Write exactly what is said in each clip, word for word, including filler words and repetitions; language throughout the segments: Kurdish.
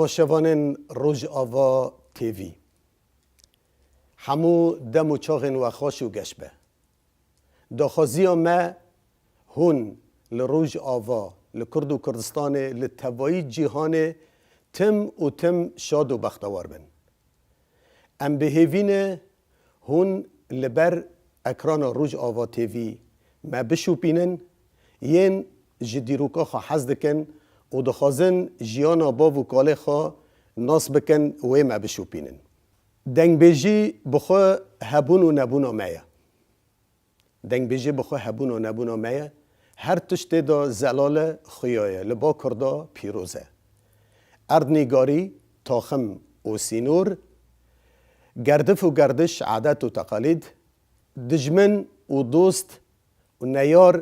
Paşevanên Rojava T V. Hemû dem û çaxên we xweş û geş be. Daxwaziya me hûn li Rojava, li Kurd û Kurdistanê, li tevayî cîhanê tim û tim şad û bextewar bin. Em bi hêvî ne hûn li ber ekrana Rojava T V me bişopînin, yên ji dîroka xwe hez dikin û dixwazin jiyana bav û kalê xwe nas bikin, wê me bişopînin. Dengbêjî bi xwe hebûn û nebûna me ye. Dengbêjî bi xwe hebûn û nebûna me ye. Her tişt tê de zelal e, xuya ye. Li ba Kurda pîroz e. Erdnîgarî, taxim û sînor, gerdif û gerdiş, adet û teqalîd, dijmin û dost û neyar,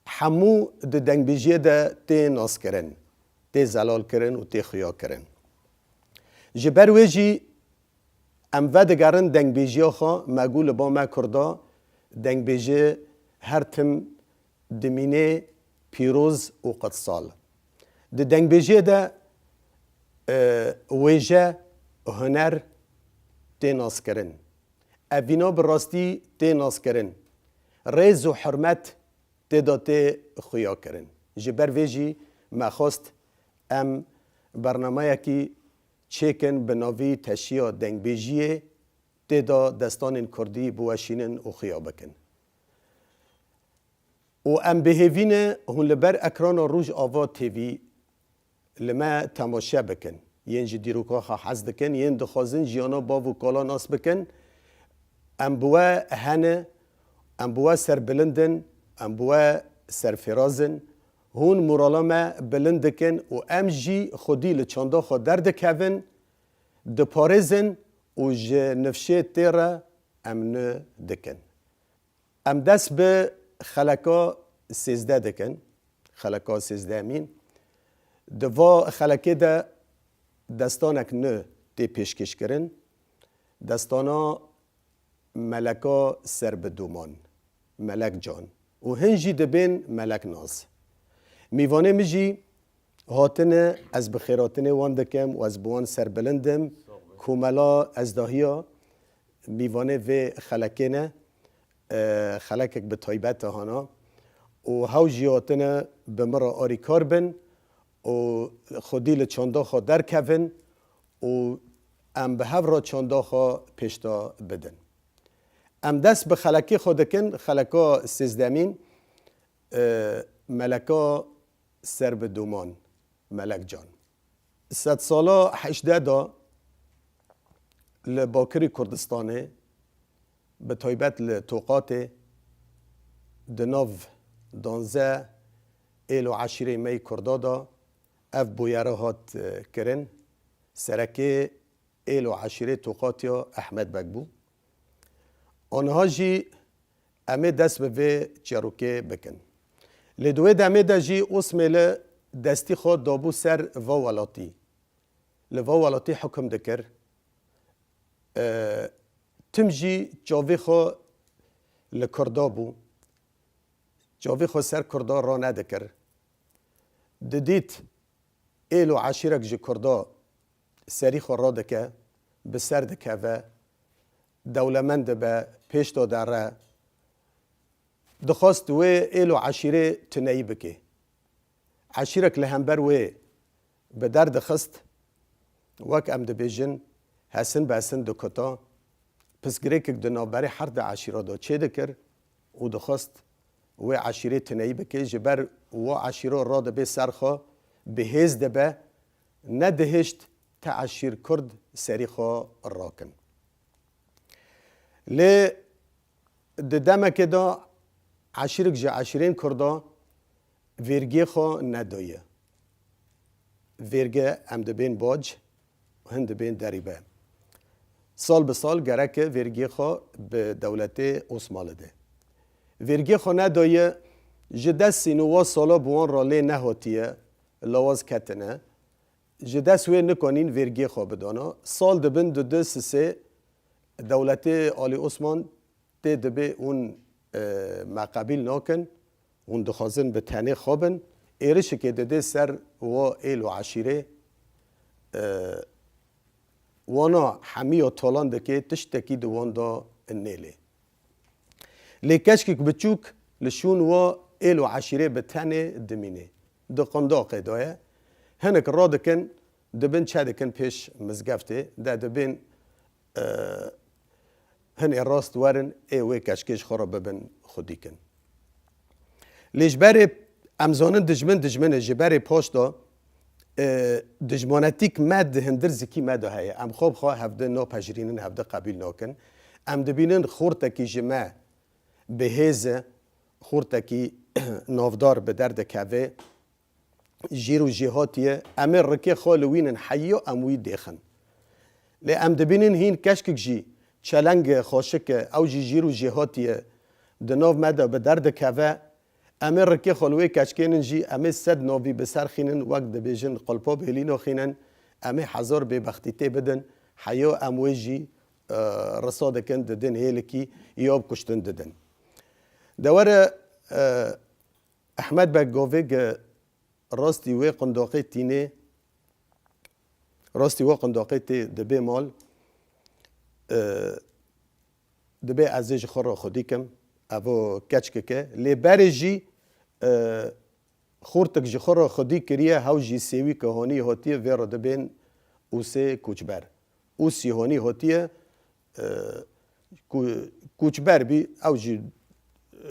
hemû di dengbêjiyê de tê naskirin, tê zelalkirin û tê xuyakirin. Ji ber wê jî em vedigerin dengbêjiya xwe, me got li ba me Kurda, dengbêji her tim dimîne pîroz û qutsal. Di dengbêjiyê de, e, wêje, huner tê naskirin. Evîna bi rastî tê naskirin. Rêz û hurmet tê de tê xuya kirin. Ji ber vê jî me xwest em bernameyekî çêkin bi navî Teşiya Dengbêjiyê, tê de destanên kurdî biweşînin û xuya bikin. Û em bi hêvî ne hûn li ber ekrana Rojava T V li me temaşe bikin. Yên ji dîroka xwe hez dikin, yên dixwazin jiyana bav û kala nas bikin. Em bi we hene, em bi we serbilind in, em bi we serfêraz in. Hûn morala me bilind dikin û em jî xwedî li çanda xwe derdikevin, diparêzin û ji nifşê tê re em nû dikin. Em dest bi xeleka sêzdeh dikin. Xeleka sêzdehemîn. Di va xelekê de destanek nû tê pêşkêşkirin. Destana Meleka Serbidoman, Melek Can. Û hin jî dibên Melek Naz. Mîvanê min jî hatine, ez bi xêrhatinê wan dikim û ez bi wan serbilind im. Komela Ezdahiya mîvanê vê xelekê ne, e, xelekek bi taybet e hana û hew jî hatine bi min re arîkar bin û xwedî li çanda xwe derkevin û em bi hev re çanda xwe pêş de bidin. Em dest bi xelekê xwe dikin, xeleka sêzdemîn, e, Meleka Serbidoman, Melek Can. Sedsala heşdeh de li Bakirî Kurdistanê, bi taybet li Toqatê, di nav danzeh êl û eşîrê me yî Kurda de ev bûyere hat, e, kirin. Serekê êl û eşîrê Toqatiya Ehmed Beg bû. Aniha jî em ê dest bi vê çîrokê bikin. Lê di wê demê de jî Osmêli destî xwe dabû ser va welatî. Li va welatî hukum dikir. E, tim jî çavê xwe li Kurda bû. Çavê xwe ser Kurda ranedikir. Didît êl û eşîrek ji Kurda serî xwe radike, bi ser dikeve, dewlemend dibe, pêş de dere, dixwest wê êl û eşîrê tuneyî bike. Eşîrek li hember wê bi der dixist, wek em dibêjin, hesin bi hesin dikuta, pirsgirêkek di navberê her di eşîra de çêdikir û dixwest wê eşîrê tuneyî bike, ji ber wa eşîra radibe ser xwe, bi hêz dibe, nedihişt ti eşîr Kurd serî xwe rakin. Lê di demekê de eşîrek ji eşîrên Kurda vêrgiyê xwe nedaye. Vêrge em dibên bac, hin dibên derîbe. Sal bi sal gereke vêrgiyê xwe bi dewletê Osmanlî de. Vêrgiyê xwe nedaye, ji dest sî û newad sala bi wan re lê nehatiye, lawaz ketine. Ji dest wê nikanîn vêrgiyê xwe bidana. Sal dibin du du sisê dewletê Alî Osman tê dibê hûn, e, me qebîl nakin, hûn dixwazin bi tenê xwe bin. Êrişikê didê ser wa êl û eşîrê, e, wana hemiya talan dike, tiştekî di wan de nêlê. Lê keçkik biçûk li şûn wa êl û eşîrê bi tenê dimîne. Di qundaqê de ye. Hinek radikin, dibin çe dikin pêş mizgeftê, de dibên, e, hinê rast werin, ê wê keçkê ji xwe re bibin xwedîkin. Lê ji berê em zanin dijmin dijmin e, ji berê paş de, e, dijmanetîk me di hundir zikî me de heye. Em xwe bi xwe hevdi napejirînin, hevdi qebîl nakin. Em dibînin xortekî ji me bi hêz e, xortekî navdar bi derdikeve, jêr û jêhatî ye. Em ê rikê xwe li wî nin, heya em wî dêxin. Lê em dibînin hîn keçkik jî çeleng e, xweşik e, ew jî jêr û jêhatî ye, di nav me de bi derdikeve. Em ê rikê xwe li wê keçkê nin jî, em ê sed navî bi ser xînin, wek dibêjin, qulpa bêlî naxînin. Em ê hezar bêbextî tê bidin, heya em wê jî, e, risa dikin, didin hêlikî, ya bi kuştin didin. De were, e, Ehmed Beg Govêg, e, rastî wê qundaqê tînê, rastî wê qundaqê tê dibê mal, e, dibê ez ê ji xwe re xwedî kim, evo keçkik e. Lê berê jî, e, xortik ji xwe re xwedî kiriye, hew jî sêwî ke honî hatiye, vê re dibên ûsê koçber. Ûsî honî hatiye, e, ku-, koçber bî, ew jî, e,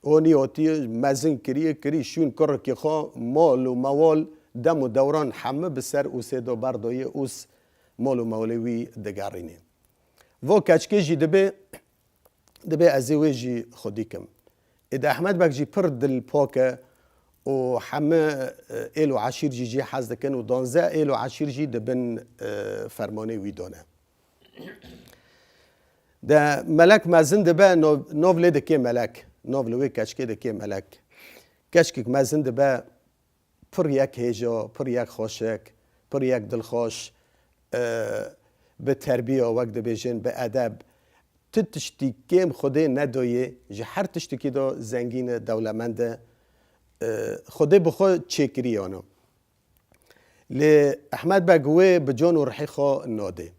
honî hatiye, mezin kiriye, kirî şûn kurekî xwe, mal û mewal, dem û dewran hemî bi ser ûsê de berdoyê, ûs mal û mewalê wî digerînê. Vo keçkê jî dibê, dibê ez ê wê jî xwedî kim. Ê de Ehmed Beg jî pir dilpak e û hemî, e, êl û eşîr jî jê hez dikin û danzdeh êl û eşîr jî di bin, e, fermanê wî de ne. De Melek mezin dibe, nav, nav lê dikê Melek. Nav li wê keçkê dikê Melek. Keçkik mezin dibe, pir yek hêja, pir yek xweşik, pir yek dilxweş, e, bi terbiya, wek dibêjin, bi edeb. Ti tiştî kêm Xwedê nedoyê, ji her tiştikî de zengîn e, dewlemend e. E, Xwedê bi xwe çêkirî yana. Lê Ehmed Beg wê bi can û rihê xwe nadê.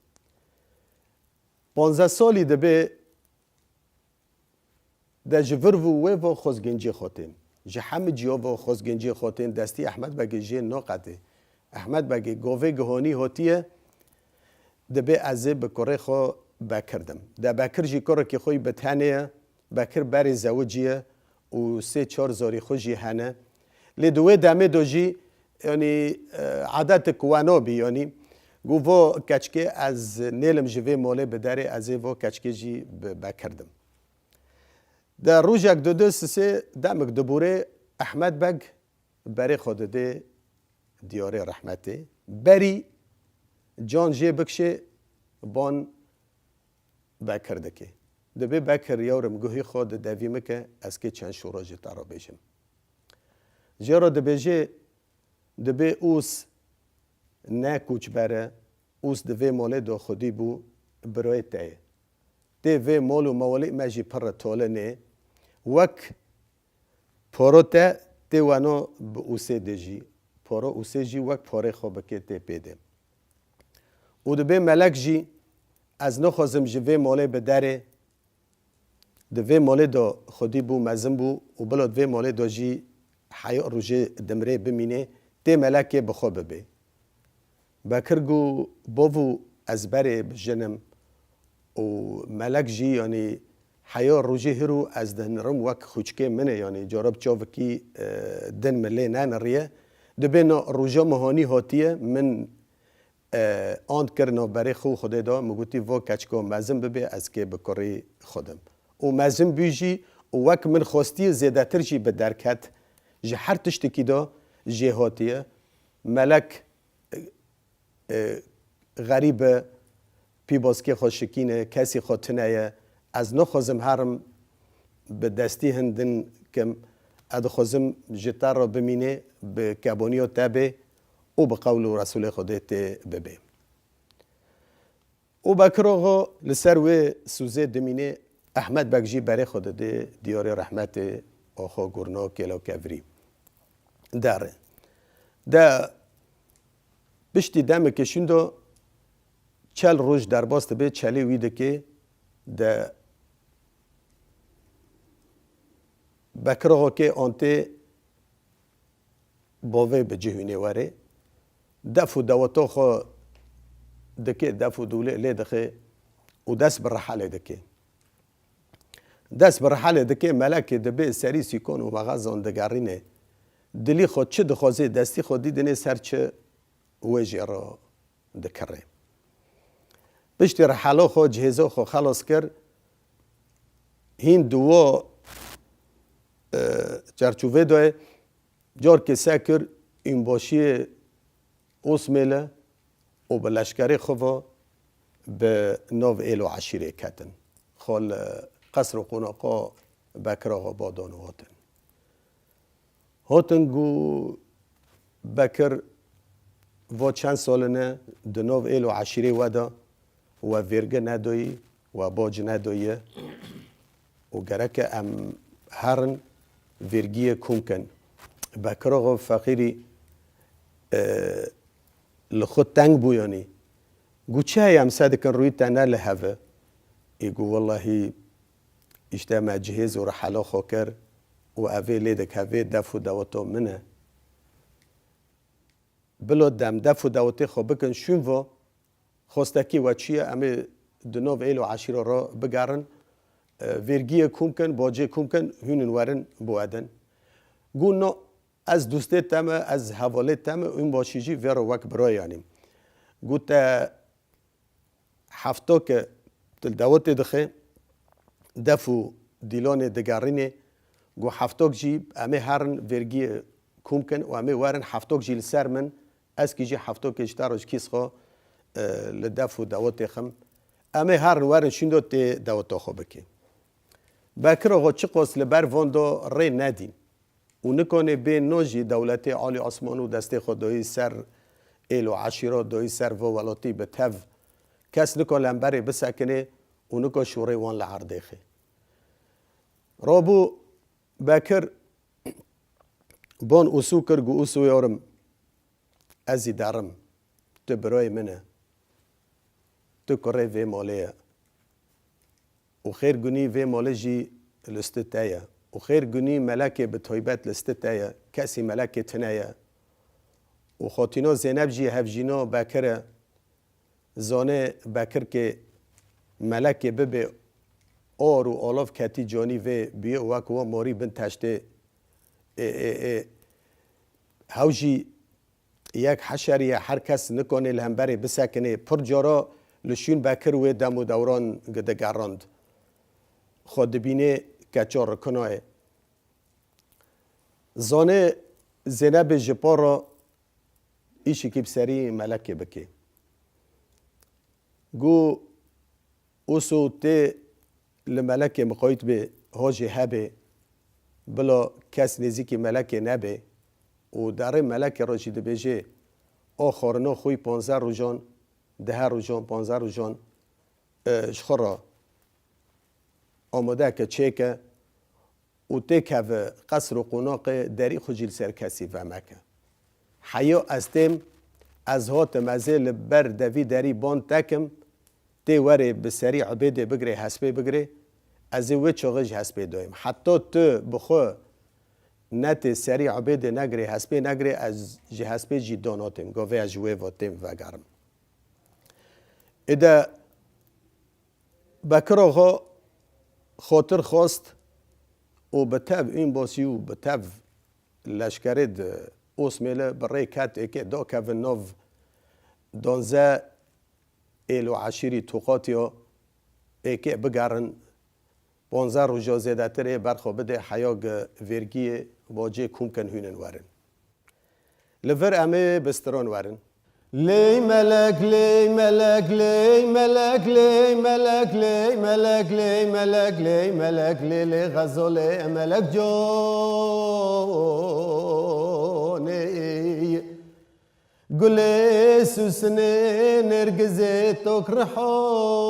Panzdeh salî dibe de ji vir û wê ve xwezgêncê xwe tên. Ji hemî ciya ve xwezgêncê xwe tên, destî Ehmed Begê jê naqetê. Ehmed Begê govê gihanî hatiye, dibê ez ê bi kurê xwe Bekir dim. De Bekir jî kurekî xwe yî bi tenê ye. Bekir berê zewicî ye û sê çar zarî xwe jî hene. Lê di wê demê de jî, yanî, e, edetik wena bî, yanî, got, vo keçkê ez nêlim ji vê malê bi derê, ez ê vo keçkê jî bi Bekir dim. De rojek, du du sisê demik dibûrê Ehmed Beg berê xwe didê diyarê rehmetê. Berî can jê bikşê ban Bekir dikê. Dibê Bekir yewrim guhî xwe di devî min ke, ez kê çend şûra ji te re bêjim. Jê re dibêjê, dibê ûs ne koçber e, ûs di vê malê de xwedî bû, birayê te ye. Tê vê mal û mewalê me jî pir e, tolin ê. Wek paro te tê weno bi ûsê de jî. Paro ûsê jî wek parê xwe bike tê pê de. Û dibê Melek jî, ez naxwazim ji vê malê bi derê, di vê malê de xwedî bû, mezin bû û bila di vê malê de jî heya rojê dimrê bimînê, tê Melekê bi xwe bibê. Bekir got, bavo, ez berê bi jin im û Melek jî, yanî heya rojê hiro ez dihinirim wek xûçkê min e, yanî cara bi çavikî, e, din min lê neniriye. Dibê na roja min hanî hatiye, min, e, ant kir navberê xwe û Xwedê de, min gotî, vo keçika mezin bibê, ez kê bi kurî xwe dim. Û mezin bû jî û wek min xwestiye zêdetir jî bi derket, ji her tiştekî de jê hatiye. Melek, e, xerîb e, pîbaskê xwe şikîne, kesî xwe tune ye. Ez naxwazim herim bi destî hin din kim. Ez dixwazim ji te re bimînê, bi keboniya te bê û bi qewl û Resûlê Xwedê tê bibê. Û Bekir Axa li ser wê sozê dimîne, Ehmed Beg jî berê xwe didê diyarê rehmetê Axa Gurna Kêla Kevirî. Derê. De Piştî demekê şûnda çel roj derbas dibe, çelê wî dike, de Bekirxo ke antê bavê bi cihûnê were, def û deweta xwe dike, def û dûlê lê dixe û dest bi rihelê dike. Dest bi rihelê dike, melekê dibe serî sîkon û mexezan digerîne. Dilî xwe çi dixwaze, destî xwe dîdinê ser çi, wê jê re dikirê. Piştî rihela xwe, cihêza xwe xelas kir, hîn di wa, e, çerçovê de carkê se kir, înbaşiyê Osmêle û bi leşkerê xwe ve bi nav êl û eşîrê ketin. Xwe li qesr û qonaxa Bekiraxa Badan hatin. Hatin ku Bekir va çend salin e di nav êl û eşîrê we de we vêrge nedoyî, we bac nedoyî û gereke em herin vêrgiyê kom kin. Bekiraxa Feqîrî, e, li xwe teng bû yanî. Gu çi heye em se dikin rûyî te ne li hev e? Ê gu wellahî îşte me cihêz û rihela xwe kir û evê lê dikeve def û deweta min e. Bilo dem def û dewetê xwe bikin şûn vo, xwestekî we çi ye, em ê di nav êl û eşîra re bigerin, e, vêrgiyê kom kin, bacê kom kin, hûn in werin biwedin. Gu no, ez dostê te me, ez hevalê te me, û başî jî vê re wek birayê yanî. Gu te hefto ke tu li dewetê dixe, def û dîlanê digerînê, gu heftok jî em ê herin vêrgiyê kom kin û em ê werin heftok jî li ser min, ez kî jî heftokê ji te re ji kîs xwe, e, li def û dewetê xim. Em ê herin werin şûndo tê deweta xwe bikê. Bekiraxa çiqas li ber van de rê nedîn. Û nikane bê no jî dewletê alî asman û destê xwe doyî ser êl û eşîra, doyî ser vo welatî bi tev kes nika li hemberê bisekinê û nika şûrê wan li erdê xê. Rabû Bekir ban Usû kir, gu Usû yarim, ez jî derim, tu birayê min e, tu kurê vê malê ye. Û xêr gunî vê malê jî li sti te ye. Û xêr gunî melekê bi taybet li sti te ye. Kesî melekê tune ye. Û xatîna Zeyneb jî hevjîna Bekir e. Zane Bekir ke melekê bibe ar û alav ketî canî vê bûye û wek wa marî bin teştê ê, ê, ê, hew jî yek heşerî ye, her kes nikane li hemberê bisekinê. Pir cara li şûn Bekir wê dem û dewran digerand. Xwe dibînê keça rikina ye. Zanê Zeynebê ji para îşikî bi serî melekê bike. Gu Uso tê li melekê miqayît bê, ha jê hebê, bila kes nêzîkî melekê nebê û derê melekê re jî dibêjê, a xwarina xwî panzdeh rojan, deh rojan, panzdeh rojan, e, ji xwe re amade ke çêke û têkeve qesr û qonaxê derî xwe jî li ser kesî vemeke. Heya ez têm, ez hatim, ez ê li ber devî derî ban tekim, tê werê bi serî Ubêdê bigirê, hespê bigirê, ez ê wê çaxê ji hespê dayim. Heta tu bi xwe netê serî Ubêdê negirê, hespê negirê, ez ji hespê jî danatêm. Gavê ez ji wê ve têm vegerim. Êde Bekir Axa xatir xwest û bi tev înbasî û bi tev leşkerê di Osmêle bi rê ket êkê dakevin nav danze êl û eşîrî Toqatiya êkê bigerin panzdeh roja zêdetir ê berxwe bide heya gi vêrgiyê bacê kom kin hûnin werin. Li vir em ê bi stiran werin. Lê melek, lê melek, lê melek, lê melek, lê melek, lê melek, lê melek, lê lê xezolê melek conê. Gulê susinê nergizê tok rihonê.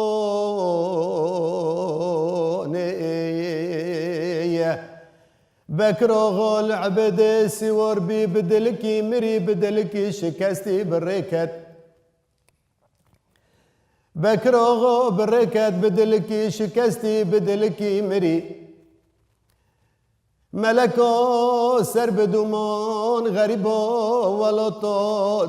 Bekir Oxo li Ebedê sîwor bî, bi dilikî mirî, bi dilikî şikestî bi rê ket. Bekir Oxo bi rê ket, bi dilikî şikestî, bi dilikî mirî. Meleko ser bi dûman, xerîbo welato,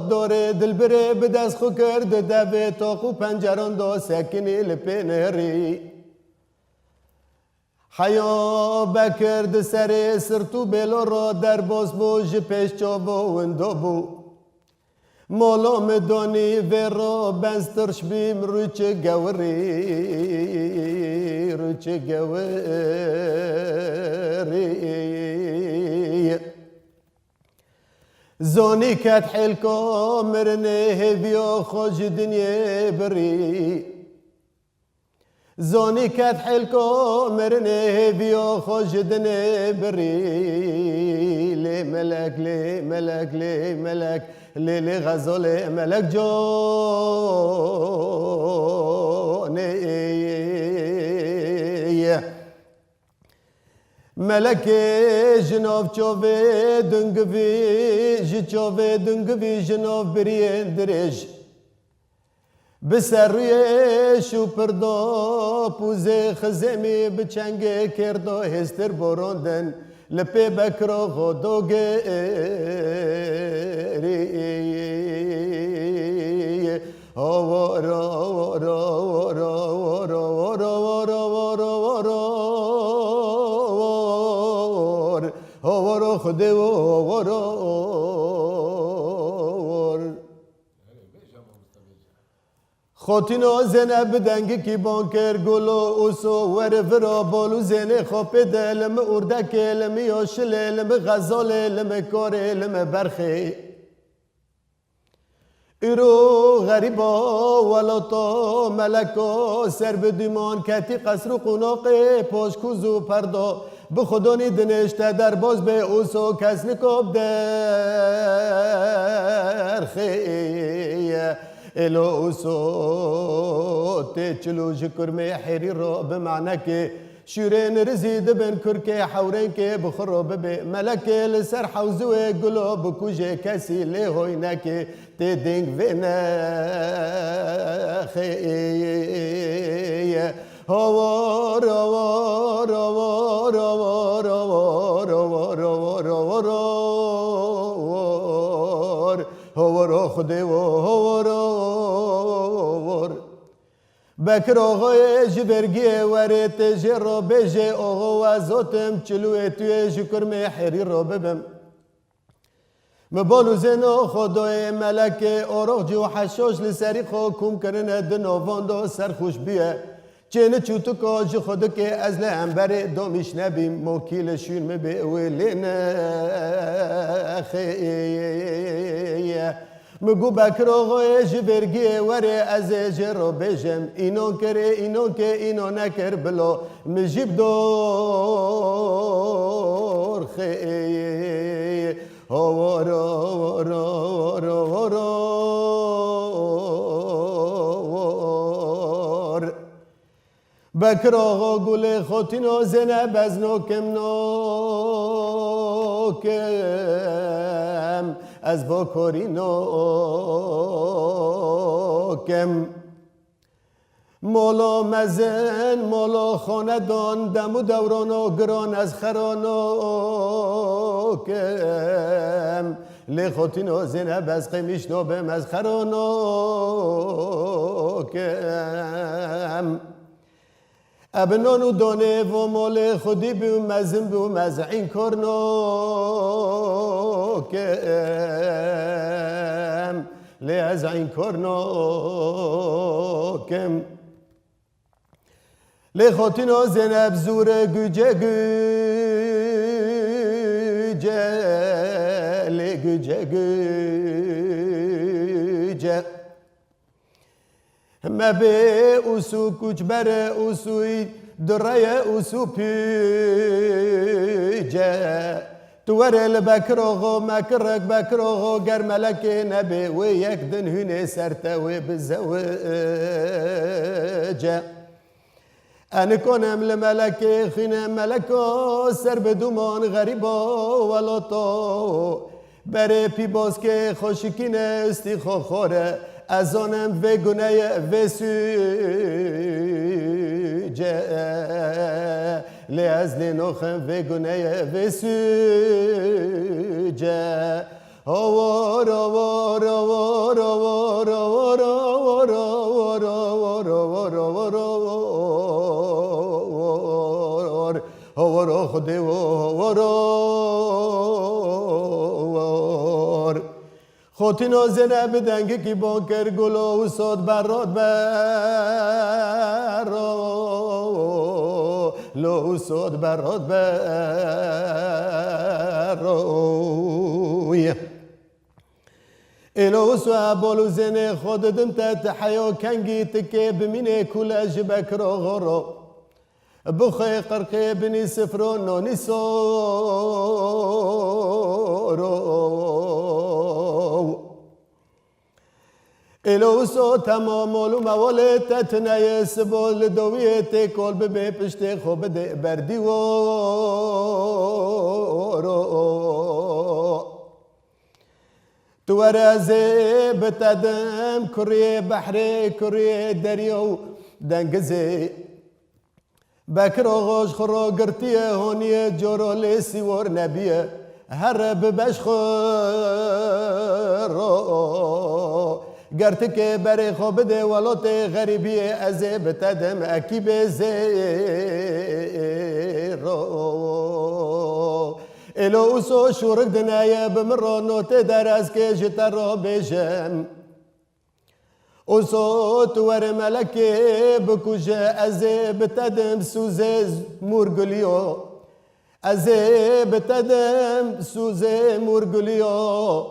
dorê dilbirê bi dest xwe kir di devê, toq û penceran do sekinî li pê nêrî. Heya Bekir di serê sirt û bêlo ro derbas bû, ji pêş çavo windo bû. Molo mi donî vê ro benz tirş bîm, rûçik gewirî, rûçik gewirî. Zonî ket hêlko mirinê, hêviyo xwe ji dinyê birî. Zonî ket hêlko mirinê, hêviyo xwe ji dinê birî. Lê melek, lê melek, lê melek, lê lê xezo lê melek conê. Melekê ji nav çovê dungivî, ji çovê dungivî ji nav biriyên dirêj. Bi ser rûyê şûpirdo pûzê xizêmî, bi çengê kêrdo hêstir borondin, li pê Bekir Oxo dogirî. Howor, howor, howor, howor, howor, howor, howor, howor, howor, howor, o Xwedê, howor, howor. Xotîno Zêneb bi dengikî ban kir, Gulo Uso were vira, bol û zênê xwe pê de, li mi ûrdekê, li mi yoşilê, li mi xezolê, li mi korê, li mi berxê. Îro xerîbo welato, meleko ser bi dîman, ketî qesr û qonoqê, poşkûz û perdo. Bi xwe donî dinêşte derbaz bê, Uso kes nikop derxê. Êlo Uso tê çil û ji kurmê hêrî ro bi manekê. Şûrên rizî dibin kurkê hewrênkê, bi xwe ro bibê melekê, li ser hewziwê Gulo bikujê, kesî lê hoy nekê. Tê deng vê nexê. Howor, howor, howor, howor, o Xwedê, howor, howor. Bekir Oxoyê ji vergiyê werê, tê jê ro bêjê, Oxo we zotim çilûyê tuyê, ji kurmê hêrî ro bibim. Mi bol û zêno xwe doyê melekê, oroxcî û heşoş li serî xwe kûm kirine, di novan do serxweş bûye. Çê niçûtiko ji xwe dikê, ez li hemberê domîş nebîm, mokî li şûn mi bê wê lê nexê. Mi gu Bekir Oxoyê ji vergiyê werê, ez ê jê ro bêjim, înon kirê, înon kê, îno nekir bilo, mi jî bi dor xê. Howor, howor, howor, howor. Bekir Oxo, Gulê Xotîno Zêneb, ez nokim, nokim, ez bo korî nokim. Molo mezin, molo xonedon, dem û dewrono giron, ez xero nokim. Lê Xotîno Zêneb, ez qêmîş nobim, ez xero nokim. Ebi non û donê vo molê xwedî bû, mezin bû, mez înkor nokim. Lê ez înkor nokim. Lê Xotîno Zêneb zûre guce guce, lê guce guce. Mebê usû kuçbere usûyî, direye usû pîce. Tu were li Bekir Oxo, mekirek Bekir Oxo, ger melekê nebê, wê yek din hûnê ser te wê bizewece. Enikonem li melekê xîne meleko ser bi duman xerîbo welato. Berê pîboskê xweşikîne istî xwe xore. Ez zanim vê guneye vê sûce. Lê ez lê noxim vê guneye vê sûce. Hawar, hawar, hawar, hawar, hawar, hawar, hawar, hawar, hawar, hawar, hawar, hawar, hawar, Xwedê wo, hawar, hawar. Xotîno Zêne bi dengikî bon kir, gulo û sot berot bero, lo û sot berot bero. Êlo û suebol û zênê xwe didim te, ti heyo kengî tikê bimînê kule ji bekiro xoro. Bixwe qirqê binî sifro nonî soro. Êlo û so temam ol û mewolê te tuneye sibo li dowiyê tê kol bibê piştê xwe bidê berdî woro. Tu were ez ê bi te dim kuriyê behrê, kuriyê derya û dengizê. Bekiro xwe ji xwe ro girtiye, honiye coro lê sîwor nebiye. Here bi beş xwe ro. Ger tikê berê xwe bidê welotê xerîbiyê, ez ê bi te dim ekîbê zêro. Êlo û so şûrik dineye bi min ro notê derezkê ji te ro bêjim. Û so tu were melekê bikuje, ez ê bi te dim sûzê mûr guliyo. Ez ê bi te dim sûzê mûr guliyo.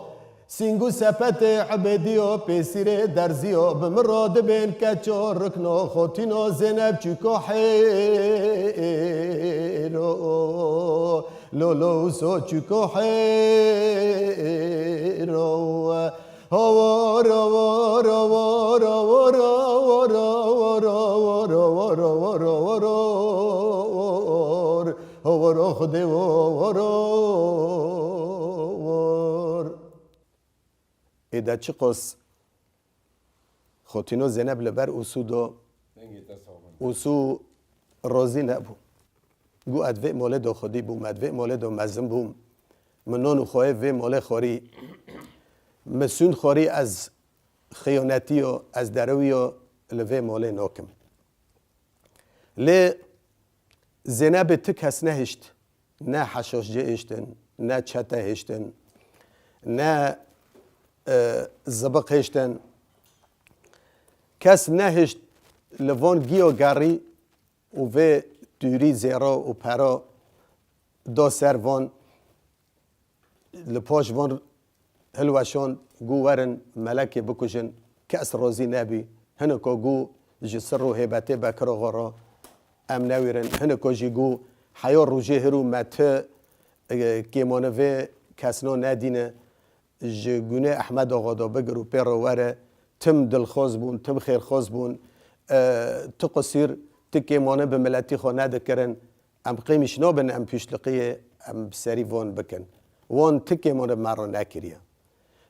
Sîng û sepetê ebediyo, pêsîrê derziyo. Bi min ro dibên keço rikno, xotîno Zêneb çûko hêro. Lolo û so çûko hêro. Hawar, hawar, hawar, hawar, hawar, Xwedê wo, hawar, hawar. Ê de çiqas Xotîno Zêneb li ber Ûsû do. Ûsû rozî nebû. Got, ez vê molê do xwedî bûm, ez vê molê do mezin bûm. Min non û xweyê vê molê xwarî. Min sûnd xwarî, ez xiyonetiyo, ez derewiyo li vê molê nokim. Lê Zênebê ti kes nehişt, ne heşoşcê hiştin, ne çete hiştin, ne, e, zibiq hiştin. Kes nehişt li von giyo gerî û vê tûrî zêro û pero do ser von. Li paş van hilweşand, got, werin melekê bikujin, kes rozî nebî. Hiniko got, ji sir û hêbetê Bekiro xwe re em newêrin. Hiniko jî got, heya rojê hir û me ti, e, kêmane vê kesno nedîne, ji gûnê Ehmed Axa de bigir û pê re were, tim dilxwaz bûn, tim xêrxwaz bûn, e, ti qusîr, ti kêmane bi miletî xwe nedikirin. Em qêmîş nabin, em piştliqiyê, em serî van bikin. Wan tikê min me re nekiriye.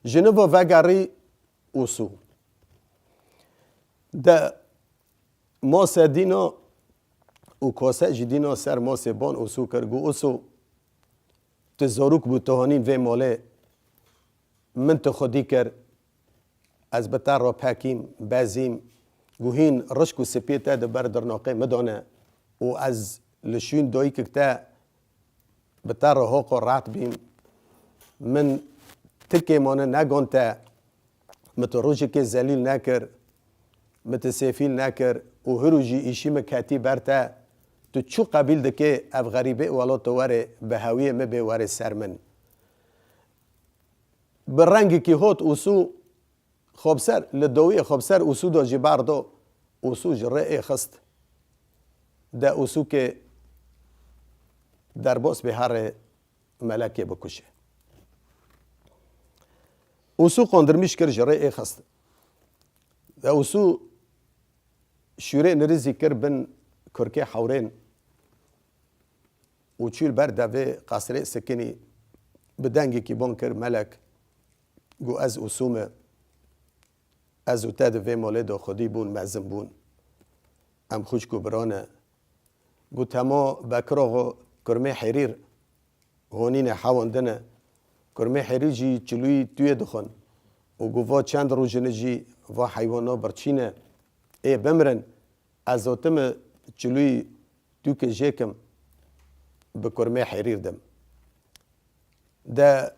Ji niva vegerî Ûsû. De mase dîna û kose jî dîna ser masê ban Ûsû kir. Got, Ûsû, tu zarok bû, tu hanîn vê malê, min tu xwedî kir, ez bi te re pekîm, bezîm, guhîn rişk û spiyê te di ber dirnaqê min de ne û ez li şûn dayikek te bi te re hoqo rehet bîm. Min tikê mane negon te, min tu rojekê zelîl nekir, min tu sêfîl nekir û hirû jî îşî min ketî ber te. Tu çû qebîl dikê ev xerîbê welo tu werê bi hewiyê min bê werê ser min. Bi rengekî hot Ûsû xwe bi ser, li dawiyê xwe bi ser Ûsû de jî berdo, Ûsû ji rê êxist. De Ûsûkê derbas bê herê melekê bikuje. Ûsû qandirmîş kir, ji rê êxist. De Ûsû şûrê nirîzî kir bin kurkê hewrên û çû li ber devê qesrê sikinî, bi dengekî bon kir, Melek, got, ez Ûsû me, ez û te di vê malê de xwedî bûn, mezin bûn. Em xwişk û bira ne. Got, hema Bekir Axa kurmê Herîr honîne, hewandine. Kurmê Herîr jî çilûyî tûyê dixwin. Û got, va çend rojine jî va heywana birçîne. Ê bimirin, ez hotime çilûyî tûkê jêkim, bi kurmê Herîr dim. De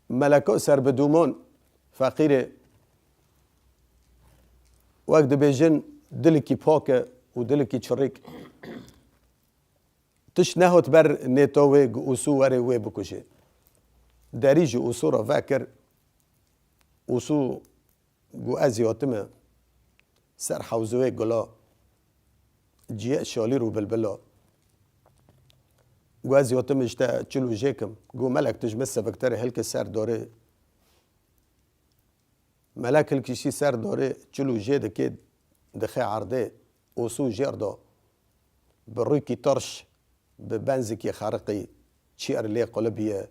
meleka serbidûman, feqîrê, wek dibêjin, dilekî pak e û dilekî çirîk. Tişt nehot ber nêta wê, got, Ûsû were wê bikuje. Derî ji Ûsû re vekir. Ûsû got, ez jî hatime ser hewzê wê gula, ciyê şalîr û bilbila. Got, ez jî hatime ji te çil û jê kim. Got, Melek, tu ji min seviktir î, hilke ser darê. Melek hilkişî ser darê, çil û jê dike, dixe erdê, Ûsû jêr da. Bi rûkî tirş, bi benzikî xeriqî, çiyar lê qulibî ye.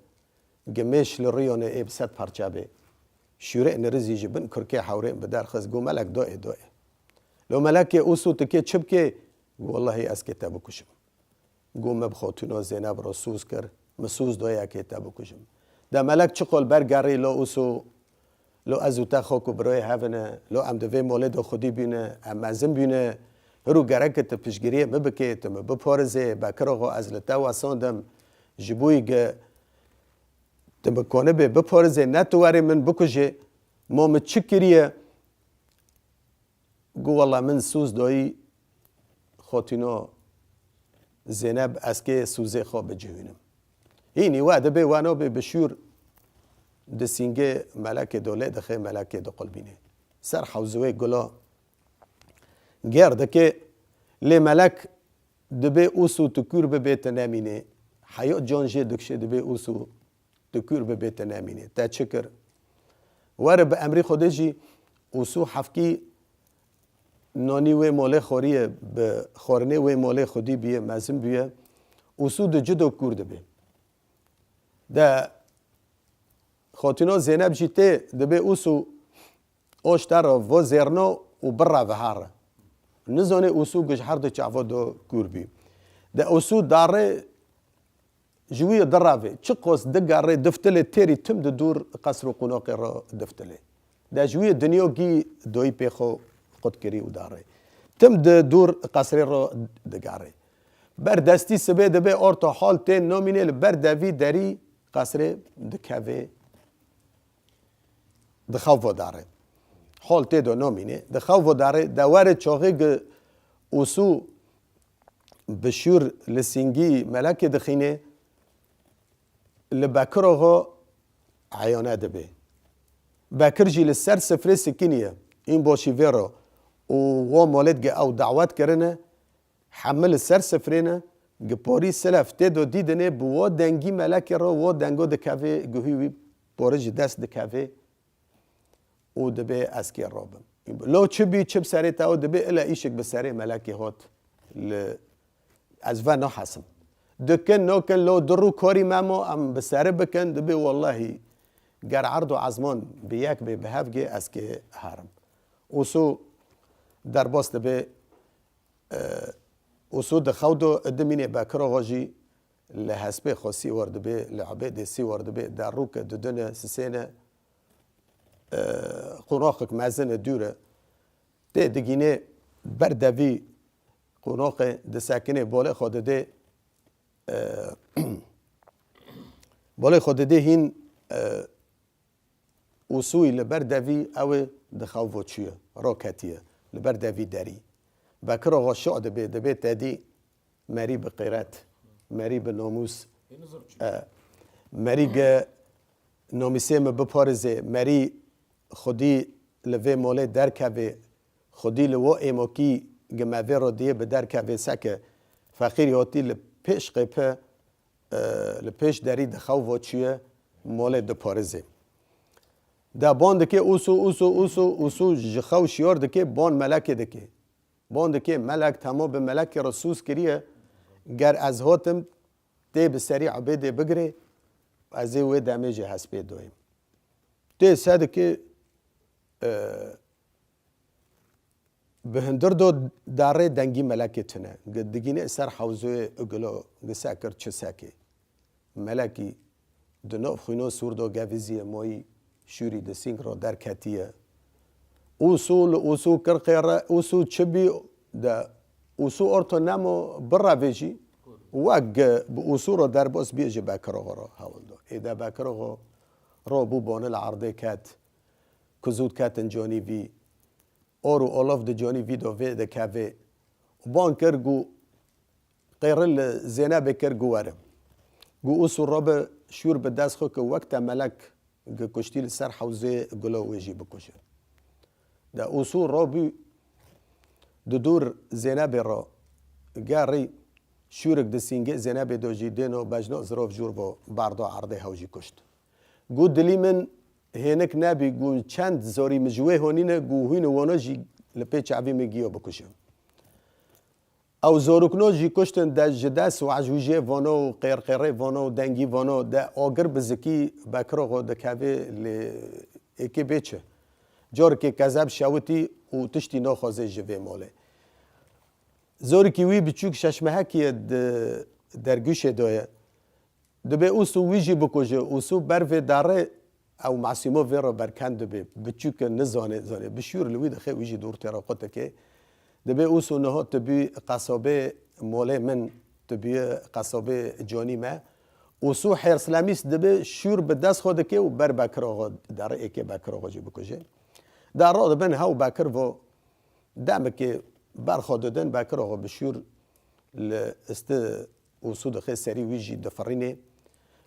Gimêş li rûyanê ê bi sed parça bê. Şûrê nirizî ji bin kurkê hewrên bi derxist, got, Melek, doê, doê. Lo Melekê, Ûsû tikê çi bikê? Got, wellahî ez kê te bikuşim. Got, min bi xotûna Zeyneb re soz kir, min soz da yekê te bikujim. De Melek çiqol bergerî, lo Ûsû, lo ez û te xok û birayê hev ine, lo em di vê malê de xwedî bîne, em mezin bîne, hiro gereke tu piştgiriyê min bikê, tu min biparizê, Bekir Axa, ez li te wesandim, ji bo yî ge tu min kanibê biparizê, ne tu werê min bikujê, ma min çi kiriye? Got, wela min soz dayî xotîna Zeyneb, ez kê sozê xwe bicihînim. Hînî we dibê we nabê bi şûr di sîngê Melekê de lê dixê, Melekê diqulbînê. Ser hewzê wê gula gêr dike, lê Melek dibê Ûsû tu kûr bibê, tu nemînê. Heyat can jê dikşê, dibê Ûsû tu kûr bibê, te nemînê. Te çi kir? Were bi emrî Xwedê jî Ûsû hefkî nanî wê molê xwariye, bi xwarinê wê molê xwedî bûye, mezin bûye. Ûsû di cido kûr dibê. De Xotîno Zeyneb jî tê, dibê Ûsû oşta re vo zêrno û birra vihare. Nizanê Ûsû gi ji her du çavo do kûr bî. De Ûsû darê ji wî diravê, çi qos digarê, diftilê têrî tim di dûr qesr û qûnoqê re diftilê. De ji wî dinyogî doyî pê xwe qut kirî û darê. Tim di dûr qesrê re digarê. Ber destî sibê dibê orto hal tên nomînê li ber devî derî qesrê dikevê. Di xew vo darê. Hol tê do nomînê. Di xew vo darê, de were çoxê gi Ûsû bi şûr li sîngî Melekê dixînê, li Bekir Oxo eyane dibê. Bekir jî li ser sifrê sikiniye. În boşî vê ro û wo molet gi ew dawet kirine, hemil li ser sifrê ne, gi porî silef tê do dîdinê, bi wo dengî Melekê ro wo dengo dikevê, guhî wî pori ji dest dikevê û dibê ez kê robim. Lo çi bî, çi bi serê te û dibê ile îşik bi serê Melekê hot li ez ve nahesim. Dikin, nokin, lo di rû korî me mo, em bi seri bikin, dibê wellahî ger erd û ezman bi yek bê, bi hev gê, ez kê herim. Ûsû derbas dibê, e, Ûsû di xew do dimînê Bekir Oxo jî li hespê xwe sîwar dibê, li ebêdê sîwar dibê, derrûke didine, sisêne, e, qonaxek mezin e, dûr e. Tê digînê ber devî qonaxê, disekinê, bolê xwe didê, e, bolê xwe didê hîn, e, Ûsûyî li ber devî ew ê di xew vo çûye, ro ketiye, li ber devî derî. Bekir Oxo şo dibê, dibê te dî merî bi qêret, merî bi nomûs, e, merî gi nomîsê min biparizê, merî xwedî li vê molê derkevê, xwedî li wo êmokî gi me vê ro diyê bi derkevê seke feqîrî hotî li pêş qêpe, e, li pêş derî di xew vo çûye, molê diparizê. De ban dike Ûsû, Ûsû, Ûsû, Ûsû ji xew şiyar dike, ban Melekê dike. Bon dikê melek, temam bi melekê re sûz kiriye. Ger ez hatim, tê bi serî Ubêdê bigirê, ez ê wê demê jî hespê doyim. Tê se dikê, e, bi hundir do darê dengî melekê tune. Gi-, digîne ser hewzoyê gilo, gi se kir çi sekê. Melekî di nav xwîno sûr do gevizîye moyî şûrî di sîng ro derketiye. Ûsû li ûsû kir qêre, ûsû çi bî de ûsû orto nemo birevê jî wek bi ûsû ro derbas bîye ji Bekiroxo ro hewl do. Ê de Bekiroxo ro bû boni li erdê ket, kuzût ketin conî vî, or û olof di conî vî do vê dikevê. Ban kir ku qêrin li Zênebê kir ku were. Ku Ûsû robe şûr bi dest xwe ke wek te melek gi kuştî li ser hewzê gilo wê jî bikuje. De Ûsû robû di dûr Zênebê ro gerî şûrik di sîngê Zênebê do jî dêno bejno zirov jûr vo bardo erdê hew jî kuşt. Gu dilî min hênik nebî, gu çend zorî min ji wê honîne, gu hûn û wono jî li pê çavî min giyo bikuje. Ew zorûkno jî kuştin de ji dest û ejûjê vono û qêrqêrê vono û dengî vono de agir bi zikî Bekiroxo dikevê lê êkê bê çi. Corkê kezeb şewitî û tiştî naxwazê ji vê molê. Zorikî wî biçûk şeş mehekî ye di dergûşê de ye. Dibê Ûsû wî jî bikuje. Ûsû ber vê darê ew masîmo vê re berkend dibê. Biçûke nizane, zanê. Bi şûr li wî dixe, wî jî dûr tê re qutikê. Dibê Ûsû niha tu bî qesobê molê min, tu bî qesobê conî me. Ûsû hêrslemîs dibê şûr bi dest xwe dike û ber Bekiroxo, darê êkê Bekiroxo jî bikuje. Da ro dibin hew Bekir vo demekê berxwe didin, Bekiroxo bi şûr li isti Ûsû dixe serî wî jî difirînê.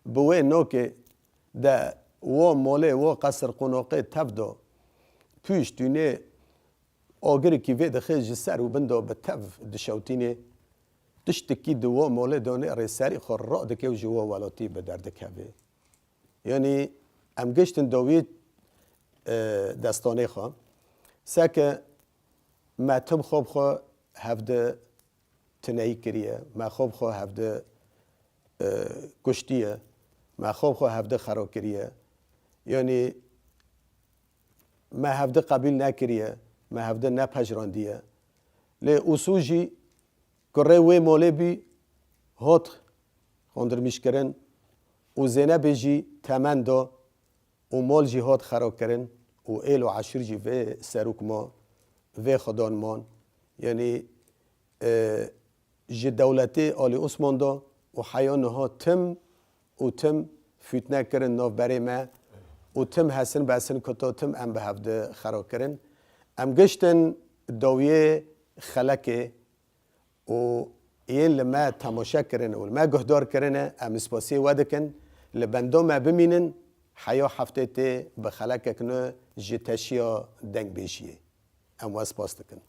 Bi wê nokê de wo molê, wo qesir qonoqê tev do. Pûş tûnê agirikî vê dixe ji ser û bin do bi tev dişewtînê. Tiştikî di wo molê donê rê serî xwe ro dike û ji wo welatî bi derdikeve. Yanî em giştin dawî, e, destanê xwe. Seke me tim xwe bi xwe hevdi tineyî kiriye, me xwe bi xwe hevdi, e, kuştiye, me xwe bi xwe hevdi xero kiriye. Yanî me hevdi qebîl nekiriye, me hevdi nepejrandiye. Lê Ûsû jî kurê wê molê bî, hot xondirmîşkirin û Zênebê jî temen do û mol jî hot xerokirin û êl û eşîr jî vê serok ma, vê xwedan man. Yanî, e, ji dewletê Alî Osman do û heya niha tim û tim fîtne kirin navberê me û tim hesin besin kuto, tim em bi hevdi xero kirin. Em giştin dawiyê xelekê û yên li me temaşe kirine û li me guhdar kirine, em spasiyê we dikin. Li bendo me bimînin, heya heftê tê bi xelekek nû ji teşiya dengbêjiyê. Em we spas dikin.